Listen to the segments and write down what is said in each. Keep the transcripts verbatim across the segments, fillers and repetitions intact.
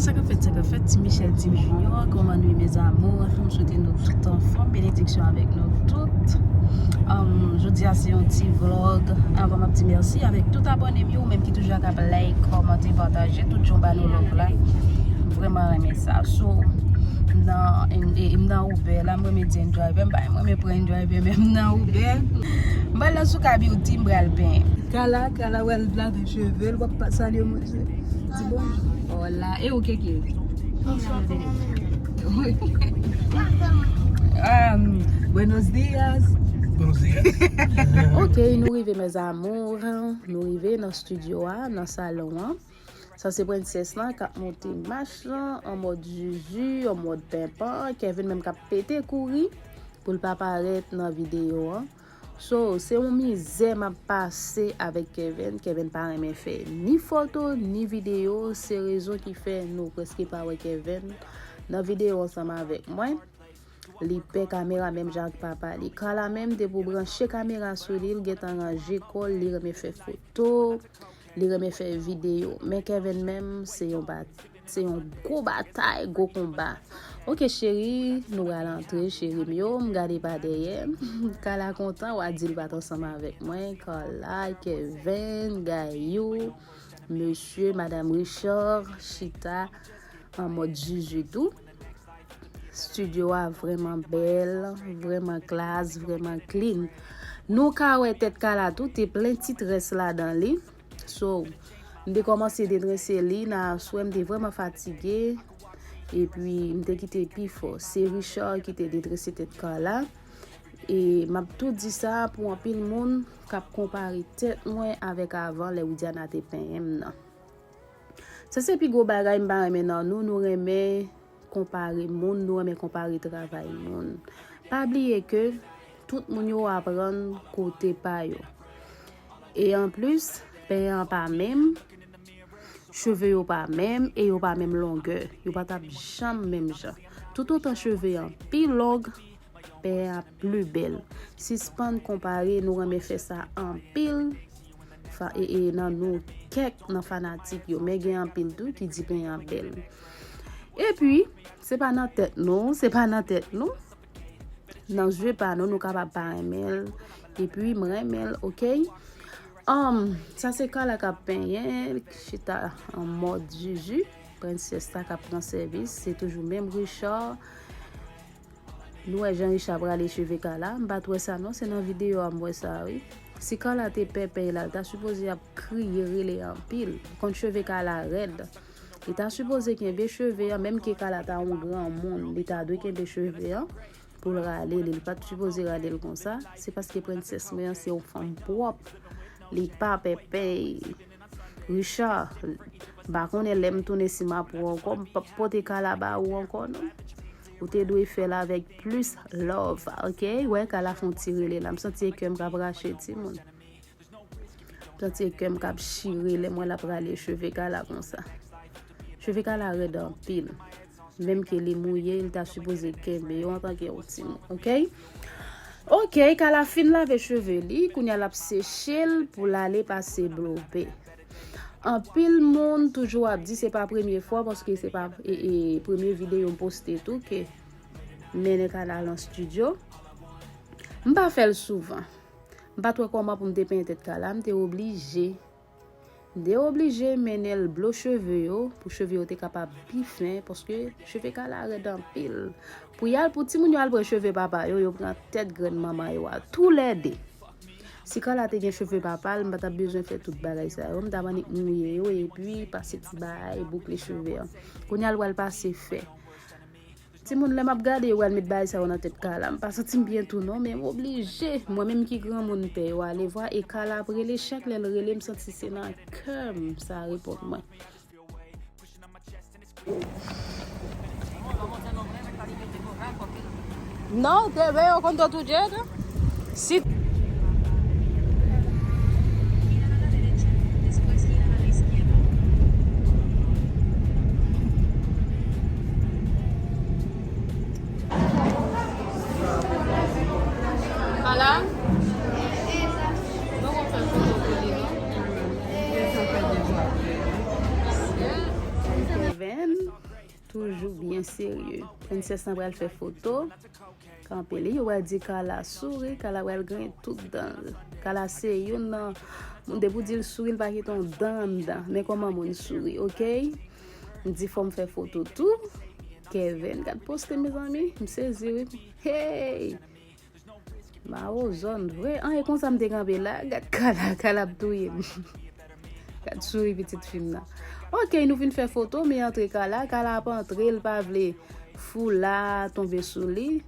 Sa k ap fèt, sa k ap fèt, Ti Michel, Team Junior, kòman nou ye, mes amours? M swete nou tout anfòm, benediksyon avèk nou tout. Um, jodi a se yon ti vlog. Anvan m ap di mèsi avèk tout abòne m yo, ou menm ki toujou ap like, kòmante, pataje, tout jan ba nou love la. M vrèman renmen sa. So, m nan, m, e, m nan Uber la, m renmen di yon driver, m pa renmen pran yon driver, men m nan Uber. M pral nan Souka Beauty, m pral penyen. Kala, Kala wè l lave cheve l, w ap pa salye moun se. Di bonjou. Hola. E ou, Keke? Um, buenos dias. Buenos dias. Ok, nou rive, mes amours. Nou rive nan studio a, nan salon an. Sa se prensès lan k ap monte mach lan, an mòd zuzu, an mòd penpan. Kevin menm k ap pete kouri pou l pa parèt nan videyo an. So, se yon mizè m ap pase avèk Kevin. Kevin pa renmen fè ni foto, ni videyo. Se rezon ki fè nou prèske pa wè Kevin nan videyo ansanm avèk mwen. Li pè kamera menm jan ak papa li. Kala menm, depi w branche kamera sou li, l gentan ranje kò l, li renmen fè foto, li renmen fè videyo. Men Kevin menm, se yon bat-, se yon gwo batay, gwo konba. Ok, cheri, nou pral antre, cheri m yo, m gade pa dèyè. Kala kontan, w a di l pa t ansanm avèk mwen. Kala, Kevin, Gayou, mesye, madanm Richard, chita an mòd zuzu tou. Studio a vrèman bèl, vrèman klas, vrèman clean. Nou ka wè tèt Kala tou, te plen ti très ladan li. So, m te kòmanse detrese li nan aswè, m te vrèman fatige. Epi, m te kite pi fò. Se Richard ki te detrese tèt Kala. E m ap tou di sa pou anpil moun k ap konpare tèt mwen avèk avan lè Widiana te penyen m nan. Sa se pi gwo bagay m pa renmen nan nou, nou renmen konpare moun, nou renmen konpare travay moun. Pa bliye ke tout moun yo aprann kote pa yo. E anplis, penyen an pa menm, cheve yo pa menm e yo pa menm longè. Yo pa t ap janm menm jan. Toutotan cheve an pi long, penyen an pli bèl. Sispann konpare, nou renmen fè sa anpil. Fa-, e, e nan nou kèk nan fanatik yo, men gen anpil tou ki di penyen an bèl. Epi, se pa nan tèt nou, se pa nan tèt nou. Nan zye pa nou, nou kapab pa renmen l. Epi, m renmen l, ok? Um, sa se Kala k ap penyen, chita an mòd zuzu. Prensès la k ap pran sèvis, se toujou menm Richard. Nou wè jan Richard prale cheve Kala. M pa t wè sa non, se nan videyo a m wè sa wi. Si Kala te pè pèy la, l ta sipoze ap kriye, rele anpil. Ou konn cheve Kala rèd. Li ta sipoze kenbe cheve an, menm ke Kala ta yon granmoun, li ta dwe kenbe cheve an pou l rale li. Li pa t sipoze rale l konsa. Se paske prensès mwen an se yon fanm pwòp. Li pa pè pèy. Richard, m pa konnen lè m tounen si m ap wè w ankò, m p ap pote Kala ba ou ankò non. Ou te dwe fè l avèk plis love, ok? Wè Kala fè yon ti rele la, m santi e kè m k ap rache timoun. M santi e kè m k ap chire lè m wè l ap rale cheve Kala konsa. Cheve Kala rèd anpil. Menm ke li mouye, li ta sipoze kenbe yo antanke yon timoun, ok? Ok, Kala fin lave cheve li, kounye a l ap seche l pou l ale pase blope. Anpil moun toujou ap di se pa premye fwa, paske se pa, e, e, premye videyo m poste tou ke mennen Kala nan estidyo. M pa fè l souvan. M pa t wè kòman pou m te penyen tèt Kala, m te oblije. M te oblije mennen l blo cheve yo, pou cheve yo te kapab pi fen, paske cheve Kala rèd anpil. Pou y al, pou timoun yo al pran cheve papa yo, yo pran tèt grann manman yo a, toulède. Si Kala te gen cheve papa l, m pa t ap bezwen fè tout bagay sa yo. M t ap annik mouye yo, epi pase ti bagay, boukle cheve an. Kounye a l pral pase fè. Timoun, lè m ap gade yo pral met bagay sa yo nan tèt Kala, m pa santi m byen tou non, men m oblije. Mwen menm ki granmoun pè yo ale vwa, e Kala ap rele, chak lè l rele, m santi se nan kè m sa reponn mwen. No, te veo con todo lleno. Si. Ala. Nou konn fè foto pou li, non? Kevin, toujou byen serye. Prensès lan pral fè foto. Kanpe li, yo pral di Kala souri, Kala pral griyen tout dan l. Kala se youn nan moun, depi w di l souri, l pa kite yon dan anndan. Men kòman moun souri, oke? M di fò m fè foto tou. Kevin, gad poste, mezanmi, m sezi, wi. Hey! Mawo zòn vre. An, e konsa m te kanpe la. Gad Kala, Kala ap touye m. Gad souri pitit fi m nan. Oke, nou vin fè foto, men antre Kala. Kala ap antre, l pa vle foula tonbe sou li.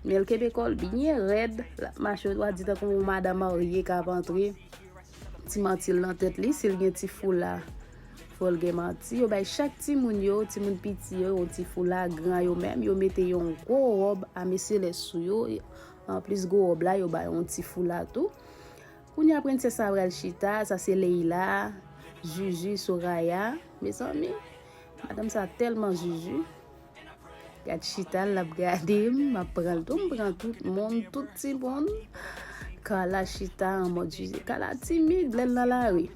Men l kenbe kò l byen rèd. L ap mache, w a di tankou yon madanm marye k ap antre. Ti manti l nan tèt li, si l gen ti foula, fò l gen manti. Yo bay chak timoun yo, timoun piti yo, yon ti foula, gran yo menm, yo mete yon gwo wòb a mesye lès sou yo. Anplis gwo wòb la, yo ba yo yon ti foula tou. Kounye a, prensès la pral chita, sa se Leila, Juju, Soraya. Mezanmi, madanm sa tèlman Juju. Gad chita l, l ap gade m, m ap pran l tou, m pran tout moun, tout timoun. Kala chita an mòd Juju. Kala timid, lè l nan lari.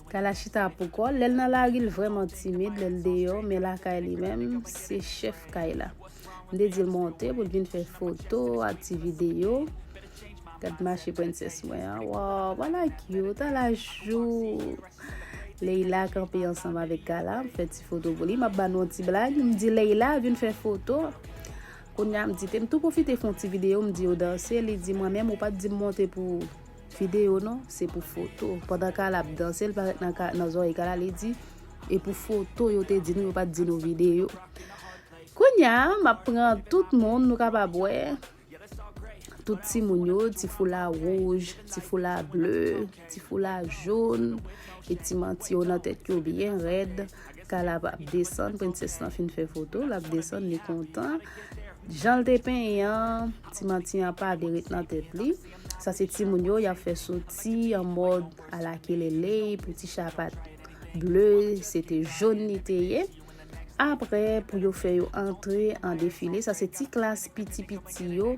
Kala chita pou kò l. Lè l nan lari, l vrèman timid, lè l deyò, men lakay li menm, se chèf kay la. M te di l monte pou l vin fè foto ak ti videyo. Gad mache prensès mwen an. Waw, ala cute, ala jou. Leila kanpe ansanm avèk Kala, m fè ti foto pou li. M ap ba nou yon ti blag. M di Leila vin fè foto. Kounye a m di, te m tou pwofite fè yon ti videyo, m di yo danse. Li di mwen menm, ou pa t di m monte pou videyo non, se pou foto. Pandan Kala ap danse, l parèt nan ka, nan zòrèy Kala, li di, e pou foto yo te di nou, yo pa t di nou videyo. Kounye a, m ap pran tout moun, nou kapab wè. Tout timoun yo, ti foula wouj, ti foula ble, ti foula jòn, e ti manti yo nan tèt yo byen rèd. Kala ap desann, prensès lan fin fè foto, l ap desann, li kontan. Jan l te penyen an, ti manti an pa vle ret nan tèt li. Sa se timoun yo, y ap fè soti an mòd alakelele pou ti chapat ble, se te jòn li te ye. Apre, pou yo fè yo antre an defile, sa se ti klas piti piti yo.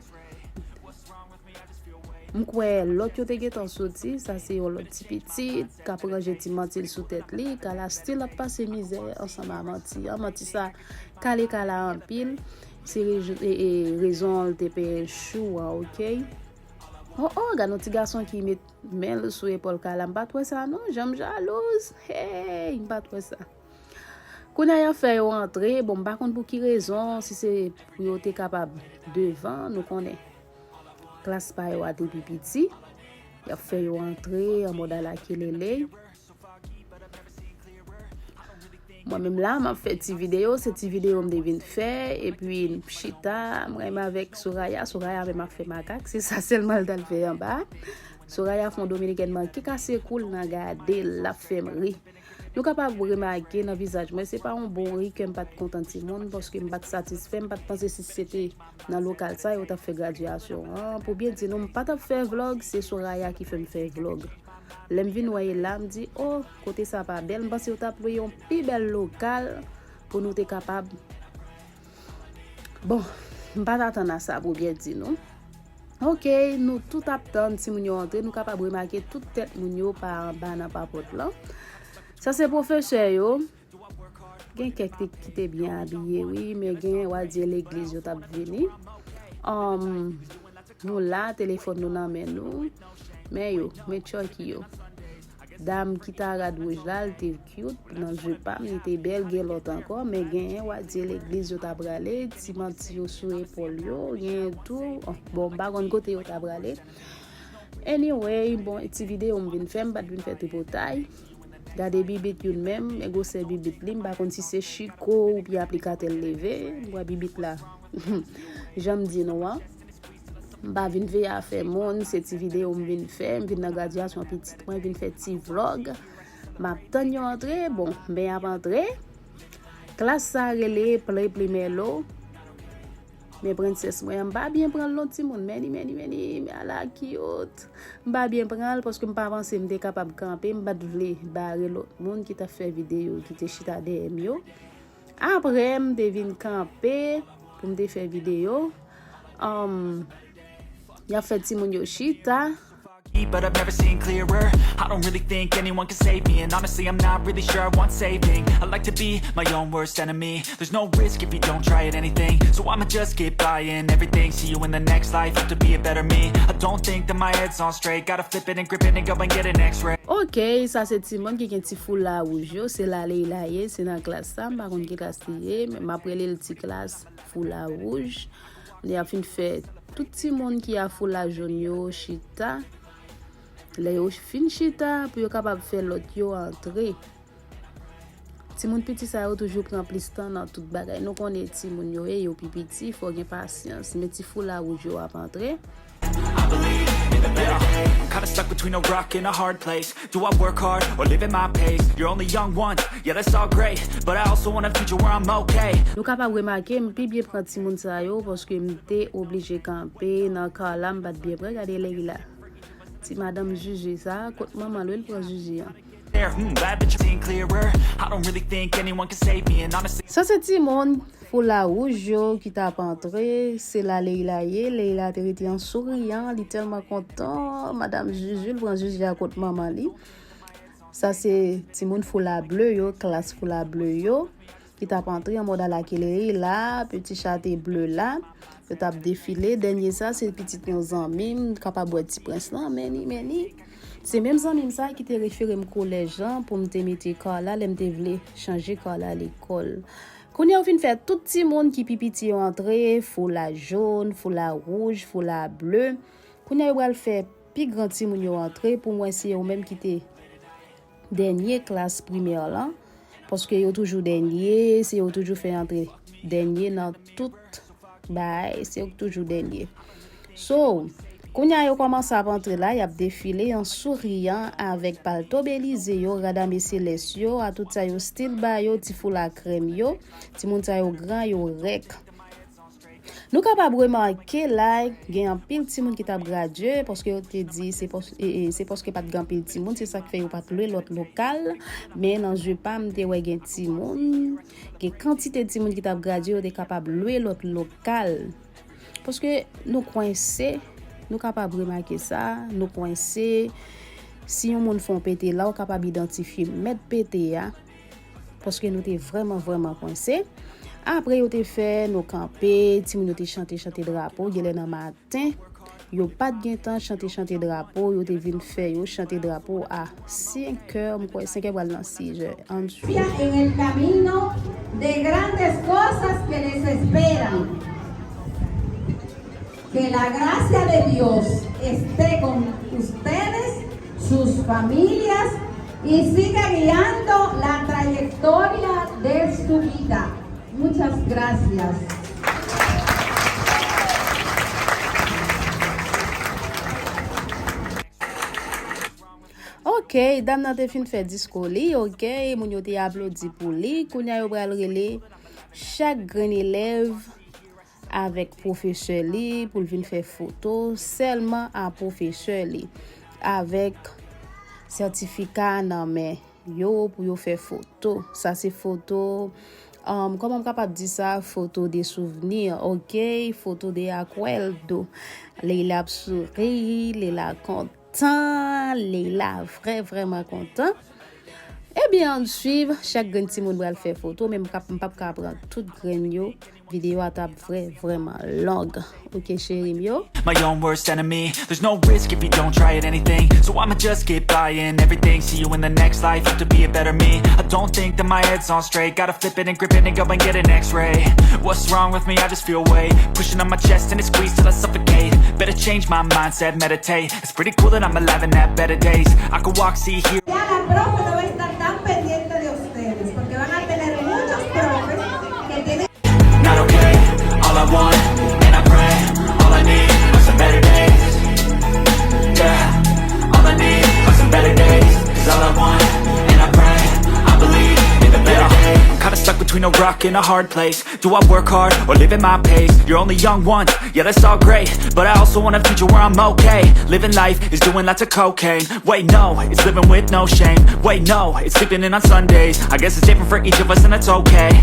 M kwè lòt yo te gentan soti, sa se yon lòt ti pitit k ap ranje ti manti l sou tèt li. Kala still ap pase mizè ansanm a manti an. Manti sa kale Kala anpil. Se rezo-, e, e, rezon l te penyen chou an, oke? Oh, oh, gad yon ti gason ki met men l sou epòl Kala. M pa t wè sa non, jan m jalouz. Hey, m pa t wè sa. Kounye a y ap fè yo antre. Bon, m pa konn pou ki rezon, si se pou yo te kapab devan, nou konnen klas pa yo a te pi piti. Y ap fè yo antre an mòd alakelele. Mwen menm la, m ap fè ti videyo, se ti videyo m te vin fè, epi m chita, mwen menm avèk Soraya, Soraya menm ap fè makak, se sa sèlman l t al fè anba. Soraya fè yon dominikèn manke kase kou l nan gade l, l ap fè m ri. Nou kapab remake nan vizaj mwen, se pa yon bon ri ke m pa t kontan timoun, paske m pa t satisfè, m pa t panse si se te nan lokal sa yo t ap fè gradyasyon an. Pou byen di nou, m pa t ap fè vlòg, se Soraya ki fè m fè vlòg. Lè m vin wè e la, m di, oh, kote sa pa bèl, m panse yo t ap lwe yon pi bèl lokal pou nou te kapab. Bon, m pa t atann a sa pou byen di nou. Oke, nou tout ap tann timoun yo antre, nou kapab remake tout tèt moun yo pa anba nan papòt lan. Sa se pwofesè yo. Gen kèk ki, ki te byen abiye, wi, men gen, w a di legliz yo t ap vini. Um, nou la, telefòn nou nan men nou. Men yo, men Chucky yo. Dam ki ta rad wouj la, l te cute nan je pa m, li te bèl, gen lòt ankò, men genyen w a di legliz yo ta prale, ti manti yo sou epòl yo, genyen tou, bon, m pa konn kote yo ta prale. Anyway, bon, ti videyo m vin fè, m pa t vin fè tripotay. Gade bibit youn menm, men gwosè bibit li, m pa konn si se chiko oubyen aplikatè l leve, m wè bibit la. Jan m di nou an. M pa vin veye afè moun, se ti videyo m vin fè, m vin nan gradyasyon pitit mwen, vin fè ti vlòg. M ap tann yo antre, bon, men y ap antre. Klas sa rele Play Play Melo. Men prensès mwen an, m pa byen pran l non timoun, men li, men li, men li, men ala cute. M pa byen pran l paske m pa panse m te kapab kanpe, m pa t vle bare lòt moun ki t ap fè videyo, ki te chita dèyè m yo. Apre, m te vin kanpe pou m te fè videyo. Um, y ap fè timoun yo chita. But I've never seen clearer. I don't really think anyone can save me, and honestly, I'm not really sure I want saving. I like to be my own worst enemy. There's no risk if you don't try at anything. So I'ma just keep buying everything. See you in the next life, have to be a better me. I don't think that my head's on straight. Gotta flip it and grip it and go and get an x-ray. Ok, sa se timoun ki gen ti foula wouj yo, se la Leila ye, se nan klas sa, m pa konn ki klas li ye, men m ap rele l ti klas foula wouj. Li ap fin fè tout timoun ki a foula jòn yo chita. Lè yo fin chita, pou yo kapab fè lòt yo antre. Timoun piti sa yo toujou pran plis tan nan tout bagay. Nou konnen timoun yo ye, yo pi piti, fò gen pasyans. Men ti foula wouj yo ap antre. I believe in the better day. I'm kinda stuck between a rock and a hard place. Do I work hard or live at my pace? You're only young once, yeah, that's all great. But I also want a future where I'm okay. Nou kapab remake, m pi byen pran timoun sa yo, paske m te oblije kanpe nan kar la, m pa t byen prè. Gade Leila. Ti madanm Jiji sa, kot manman l, wi, l pran Jiji an. There, hmm, glad that you're seeing clearer. I don't really think anyone can save me, and honestly, Sa se timoun foula wouj yo ki t ap antre, se la Leila ye. Leila te rete an souriyan, li tèlman kontan. Madanm Jiji, l pran Jiji a kot manman li. Sa se timoun foula ble yo, klas foula ble yo, ki t ap antre an mòd ala ke Leila, peti chate ble la. Yo t ap defile. Dènye sa, se pitit yon zanmi m, kapab wè ti prens lan, men ni, men ni. Se menm zanmi m sa ki te refere m kolèj lan pou m te mete kar la lè m te vle chanje kar la lekòl. Kounye a yo fin fè tout timoun ki pi piti yo antre, foula jòn, foula wouj, foula ble. Kounye a yo pral fè pi gran timoun yo antre pou m wè si yo menm ki te dènye klas primè lan, paske yo toujou dènye, se yo toujou fè antre dènye nan tout bagay, se yo k toujou dènye. So, kounye a yo kòmanse ap antre la, y ap defile an souriyan avèk palto belize yo, rad ame selès yo, a tout sa yo stil ba yo, ti foula krèm yo, timoun sa yo gran, yo rèk. Nou kapab remake la, gen anpil timoun ki t ap gradye, paske yo te di se pòs-, e, e, se paske pa t gen anpil timoun, se sa k fè yo pa t lwe lòt lokal. Men nan je pa m, m te wè gen timoun, gen kantite timoun ki t ap gradye, yo te kapab lwe lòt lokal. Paske nou kwense, nou kapab remake sa, nou kwense. Si yon moun fè yon pete la, ou kapab idantifye mèt pete a. Paske nou te vrèman, vrèman kwense. Apre, yo te fè nou kanpe, timoun yo te chante, chante drapo, genlè nan maten. Yo pa t gen tan chante, chante drapo, yo te vin fè yo chante drapo a senkè, m kwè senkè pral nan sizè. Ann swiv. En el camino de grandes cosas que les esperan. Que la gracia de Dios esté con ustedes, sus familias, y siga guiando la trayectoria de su vida. Muchas gracias. Ok, dam nan te fin fè diskou li, ok, moun yo te aplodi pou li. Kounye a yo pral rele chak grenn elèv avèk pwofesè li pou l vin fè foto sèlman a pwofesè li, avèk sètifika nan men yo pou yo fè foto. Sa se foto, um, kòman m kapab di sa? Foto de souvni, ok? Foto de akwèldo. Leila ap souri, Leila kontan, Leila vrè, vrèman kontan. Ebyen, ann swiv, chak grenn timoun pral fè foto, men m p ap, m p ap ka pran tout grenn yo. Videyo a t ap vrè, vrèman long. Ok, cheri m yo. My own worst enemy. There's no risk if you don't try at anything. So I'ma just keep buying everything. See you in the next life, have to be a better me. I don't think that my head's on straight. Gotta flip it and grip it and go and get an x-ray. What's wrong with me? I just feel weight pushing on my chest and it squeezes till I suffocate. Better change my mindset, meditate. It's pretty cool that I'm alive and have better days. I could walk, see, hear. Ya la profe no va a estar tan pendiente de ustedes, porque van a tener muchos profes que tienen Not okay, all I want, and I pray, all I need are some better days. Yeah, all I need are some better days. 'Cause all I want, and I pray, I believe in the better day. I'm kinda stuck between Between a rock and a hard place. Do I work hard or live at my pace? You're only young once, yeah, that's all great. But I also want a future where I'm okay. Living life is doing lots of cocaine. Wait, no, it's living with no shame. Wait, no, it's sleeping in on Sundays. I guess it's different for each of us, and that's okay.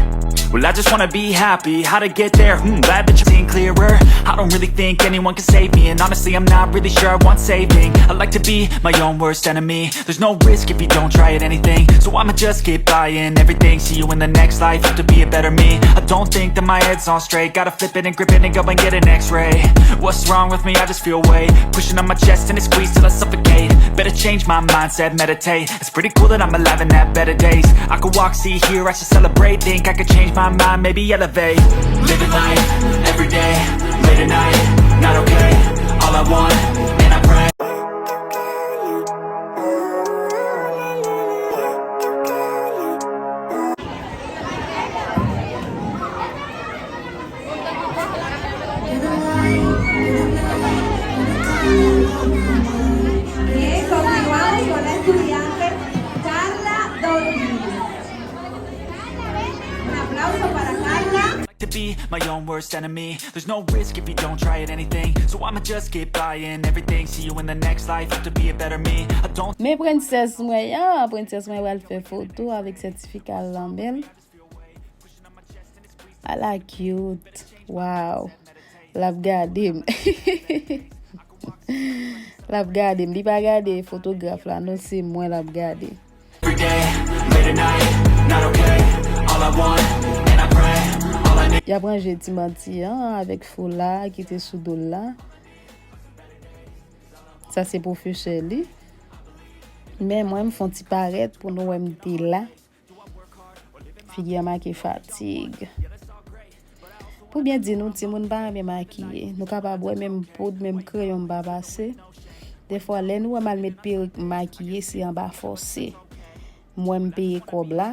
Well, I just wanna be happy. How to get there? Hmm, glad that you're seeing clearer. I don't really think anyone can save me, and honestly, I'm not really sure I want saving. I like to be my own worst enemy. There's no risk if you don't try at anything. So I'ma just keep buying everything. See you in the next life, have to be a better me. I don't think that my head's on straight. Gotta flip it and grip it and go and get an x-ray. What's wrong with me? I just feel weight pushing on my chest and it squeezes till I suffocate. Better change my mindset, meditate. It's pretty cool that I'm alive and have better days. I could walk, see, hear, I should celebrate. Think I could change my mind, maybe elevate. Living life, every day, late at night, not okay. All I want, and I pray. Bien, continuamos con la estudiante Carla Dorguiz. Un aplauso para Carla. To be my own worst enemy. There's no risk if you don't try at anything. So I'ma just keep buying everything. See you in the next life, have to be a better me. I don't Men prensès mwen an, prensès mwen pral fè foto avèk sètifika l nan men l. Ala cute. Wow. L ap gade m. L ap gade m. Li pa gade fotograf la, non, se mwen l ap gade. Every day, late at night, not okay. All I want, and I pray, all I need. Y ap ranje ti manti an avèk fola ki te sou do l la. Sa se pwofesè li. Men mwen, m fè yon ti parèt pou nou wè m te la. Figi an make fatig. Pou byen di nou, timoun pa renmen makiye. Nou kapab wè menm poud, menm kreyon m pa pase. Defwa, lè nou wè m al met perik, m makiye, se anba fòse. M wè m peye kòb la.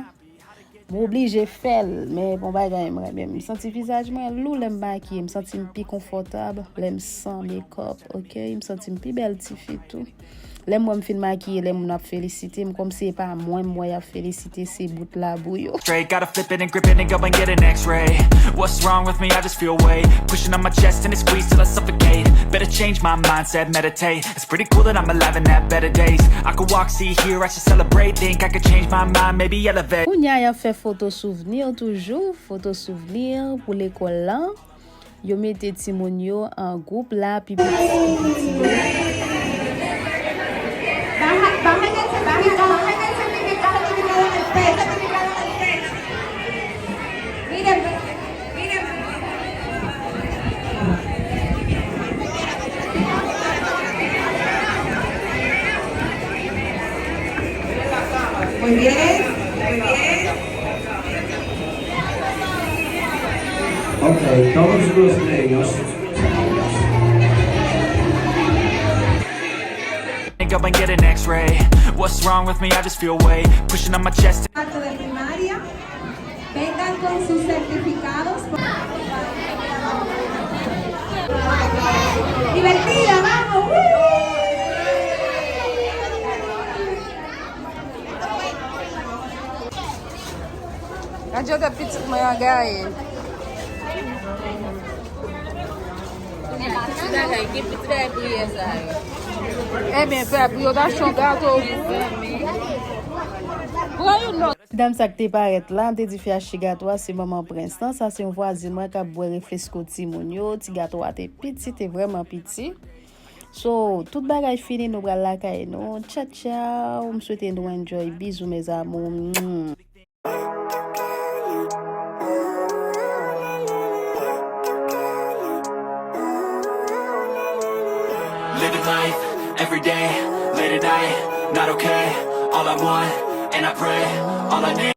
M oblije fè l, men bon bagay m renmen. M santi vizaj mwen lou lè m makiye, m santi m pi konfòtab lè m san makeup, oke? M santi m pi bèl tifi tou. Lè m wè m fin makiye, lè moun ap felisite m, kòmsi e pa mwen m wè y ap felisite, se bout labou yo. Straight, gotta flip it and grip it and go and get an x-ray. What's wrong with me? I just feel weight pushing on my chest and it squeezes till I suffocate. Better change my mindset, meditate. It's pretty cool that I'm alive and have better days. I could walk, see, hear, I should celebrate. Think I could change my mind, maybe elevate. Kounye a y ap fè foto souvni toujou, foto souvni pou lekòl lan. Yo mete timoun yo an gwoup la, pi piti, pi piti yo. Baja, baja en el certificado, baja en el certificado, certificado en el pecho. Miren, miren. Muy bien, muy bien. Ok, todos los niños. Go and get an x-ray. What's wrong with me? I just feel weight pushing on my chest. Cuarto de primaria, vengan con sus certificados. Divertida, vamos. Gade yo tèt pitit mwen an gaye. Ti bagay, gen piti bagay priyè sa yo. Ebyen, pèp, yo t achte yon gato. Pran youn non. Ti dam sa k te parèt la, m te di fi a achte gato a, se manman Prens lan. Sa se yon vwazin mwen k ap bwè refresco timoun yo. Ti gato a te piti, te vrèman piti. So, tout bagay fini, nou pral lakay nou. Tchaw, tchaw. M swete nou enjoy. Bizou, mes amours. Living life, every day, late at night, not okay. All I want, and I pray, all I need.